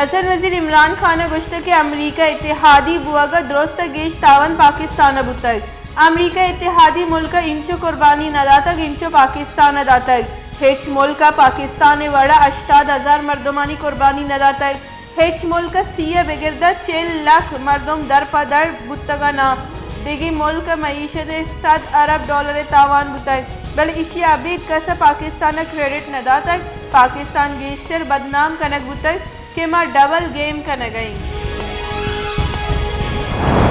مزن وزیر عمران خان ء گوشتگ کہ امریکہ اتحادی بوگ ء درست ء گیش تاوان پاکستان ء بوتگ۔ امریکہ اتحادی ملک ء انچو قربانی نہ داتگ، انچو پاکستان ء داتگ۔ ہچ ملک ء پاکستان ء وڑ ء ہشتاد ہزار مردمانی قربانی نہ داتگ۔ ہچ ملک ء سی ء بگر داں چل لکھ مردم در پہ در بوتگ ء ناں۔ دگہ ملک ء معیشت ء صد ارب ڈالر ء تاوان بوتگ، بلے ایشی ء ابید کس ء پاکستان ء کریڈٹ نہ داتگ۔ پاکستان گیشتر بدنام کنگ بوتگ کہ ما ڈبل گیم کنگ ء ایں۔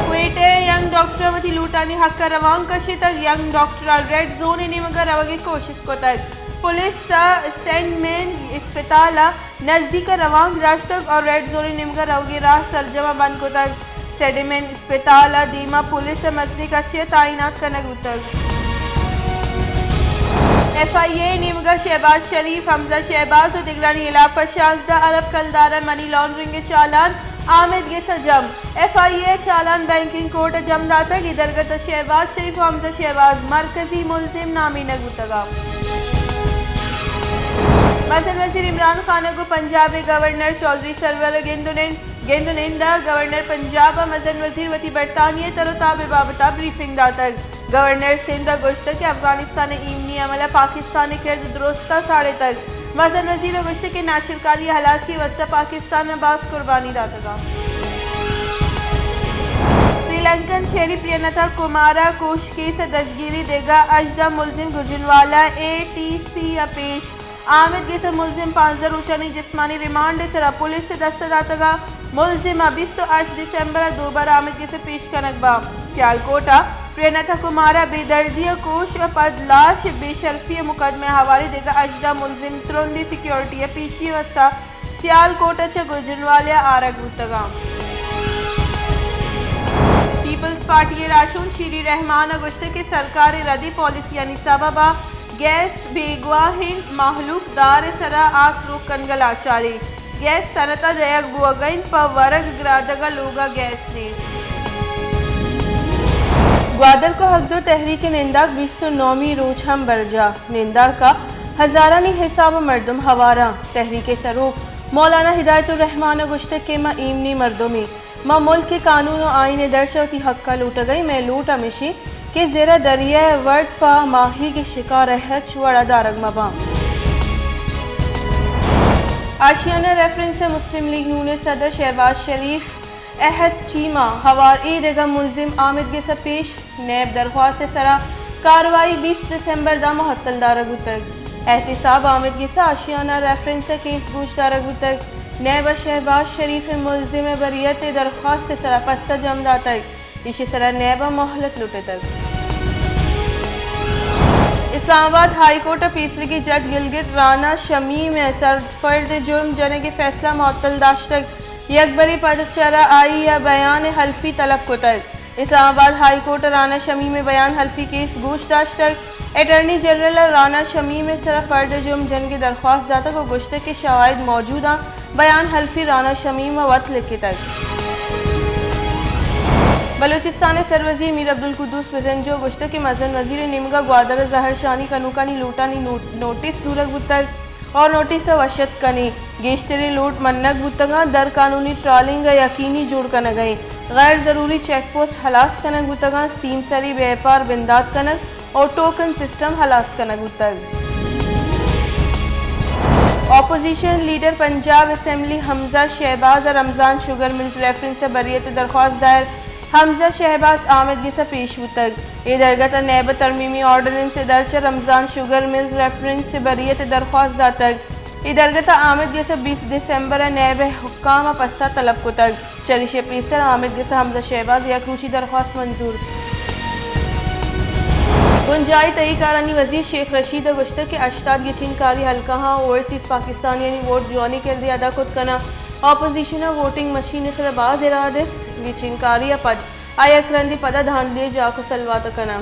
کوئٹہ ء ینگ ڈاکٹر ء وتی لوٹانی حق ء روانگ کشتگ۔ ینگ ڈاکٹر ء ریڈ زون ء نیمگ ء روگ ء کوشست کتگ۔ پولیس ء سینڈ مین اسپتال ء نزیک ء روانگ داشتگ اور ریڈ زون ء نیمگ ء روگ ء راہ سرجم ء بند کتگ۔ سینڈ مین اسپتال ء دیما پولیس ء مزنیں کچے ء تعینات کنگ بوتگ۔ ایف آئی اے ء نیمگ ء شہباز شریف، حمزہ شہباز ء دگرانی ہلاپ ء شانزدہ ارب کلدار ء منی لانڈرنگ ء چالان آمید گس ء جم۔ ایف آئی اے ء چالان بینکنگ کورٹ ء جم داتگ۔ اے درگت ء شہباز شریف ء حمزہ شہباز مرکزی ملزم نامینگ بوتگ ء۔ مزن وزیر عمران خان ء گوں پنجاب ء گورنر چوہدری سرور ء گند ء نند۔ گند ء نند ء گورنر پنجاب ء مزن وزیر وتی برطانیہ ء تر ء تاب ء بابت ء بریفنگ داتگ۔ گورنر سندھ ء گوشتگ کہ افغانستان ء ایمنی عمل ء پاکستان ء کرد درست ء ساڑیتگ۔ مزن وزیر ء گوشتگ کہ ناشرکاری ء ہلاسی ء واستہ پاکستان ء باز قربانی داتگ ء۔ سری لنکن شہری پریانتھا کمارا کوش کیس ء دزگیری، دگہ ہژدہ ملزم، گوجرانوالہ اے ٹی سی ء پیش۔ آمید گس ء ملزم پانزدہ روچانی جسمانی ریمانڈ ء سرا پولیس ء دست ء داتگ ء۔ ملزم ء بیست ء ہشت دسمبر ء دوبر آمید گس ء پیش کنگ با۔ سیالکوٹ ء پریانتھا کمار ء بے دردی ء کوش ء پد لاش بے شرفی ء مقدمہ ء ہواری دگہ ہژدہ ملزم ترندیں سیکورٹی ء پیشی ء واستہ سیالکوٹ ء چہ گوجرانوالہ ء آرگ بوتگ ء۔ پیپلز پارٹی ء راہشون شیری رحمان ء گوشتگ کہ سرکار ء ردی پالیسیانی سبب ء گیس بیگواہ انت، مہلوک دار ء سرا آس روک کنگ ء لاچار انت۔ گیس صنعت ء دئیگ بوگ ء انت، پہ ورگ گرادگ ء لوگ ء گیس نیست۔ گوادر کو حق دو تحریک ء ننداک بیست ء نومی روچ ہم برجاہ۔ ننداک ء ہزارانی حساب ء مردم ہوار انت۔ تحریک ء سروک مولانا ہدایت الرحمان ء گوشتگ کہ ما ایمنی مردمے، ما ملک ء قانون ء آئین ء درچ ء وتی حق ء لوٹگ ء ایں۔ مئے لوٹ ہمیش انت کہ زر ء دریا ء ورد پہ ماہیگ ء شکار ء ہچ وڑ ء دارگ مہ باں۔ آشیانہ ریفرنس ء مسلم لیگ نون ء صدر شہباز شریف ء ہچ چیما ہوار اے دگہ ملزم آمید گس ء پیش۔ نیب درخواست ء سرا کاروائی بیست دسمبر داں معطل دارگ بوتگ۔ احتساب آمید گس ء آشیانہ ریفرنس ء کیس گوش دارگ بوتگ۔ نیب ء شہباز شریف ء ملزم ء بریت ء درخواست ء سرا پسہ جم داتگ۔ ایشی سرا نیب ء مہلت لوٹتگ۔ اسلام آباد ہائی کورٹ ء پیسریگیں جج گلگت رانا شمیم ء سر فرد جرم جنگ ء فیصلہ معطل داشتگ۔ یکبرے پد چرا آئی ء بیان حلفی طلب کتگ۔ اسلام آباد ہائی کورٹ ء رانا شمیم ء بیان حلفی کیس گوش داشتگ۔ اٹارنی جنرل ء رانا شمیم ء سرا فرد جرم جنگ ء درخواست داتگ ء گوشتگ کہ شواہد موجود آں، بیان حلفی رانا شمیم ء وت لکھتگ۔ بلوچستان ء سروزیر میر عبدالقدوس بزنجو ء گوشتگ کہ مزن وزیر ء نیمگ ء گوادر ء زہرشانی کنوکانی لوٹانی نوٹ-، نوٹس زورگ بوتگ۔ اور نوٹس ء وش اتک کنیں۔ گیشتریں لوٹ منگ بوتگاں، در قانونی ٹرالنگ ء یقینی جوڑ کنگ ء انت۔ غیر ضروری چیک پوسٹ ہلاس کنگ بوتگاں، سیم سری بیپار بندات کنگ اور ٹوکن سسٹم ہلاس کنگ بوتگ۔ اپوزیشن لیڈر پنجاب اسمبلی حمزہ شہباز ء رمضان شوگر ملز ریفرنس ء بریت ء درخواست دائر۔ حمزہ شہباز آمید گس ء پیش بوتگ۔ اے درگت ء نیب ء ترمیمی آرڈیننس ء درچ ء رمضان شوگر ملز ریفرنس ء بریت ء درخواست داتگ۔ اے درگت ء آمید گس ء بیست دسمبر ء نیب ء حکام ء پسہ طلب کتگ۔ چریشی ء پیسر آمید گس ء حمزہ شہباز ء یک روچی درخواست منظور۔ بنجاہی تہی کارانی وزیر شیخ رشید ء گوشتگ کہ ہشتاد گچین کاری حلقہاں اوورسیز پاکستانیانی ووٹ جوانیں کردے ادا کت کناں۔ اپوزیشن ء ووٹنگ مشین ء سرا باز ارادہ است، گچین کاری ء پد آ یک رندے پدا دھاندلی ء جاک ء سلوات ء کناں۔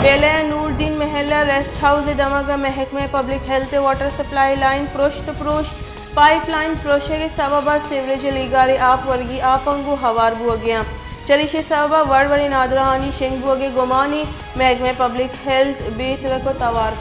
بیلہ ء نوردین محلہ ریسٹ ہاؤس ء دمگ ء محکمہ پبلک ہیلتھ ء واٹر سپلائی لائن پرشت ء پروش، پائپ لائن پروشگ ء سبب ء سیوریج ء لیگار ء آپ ورگی آپ انگو ہوار بوگ ء انت۔ چریشی ء سبب ء وڑ وڑیں نادراہانی شنگ بوگ ء گمان ء محکمہ پبلک ہیلتھ بے ترک ء توار۔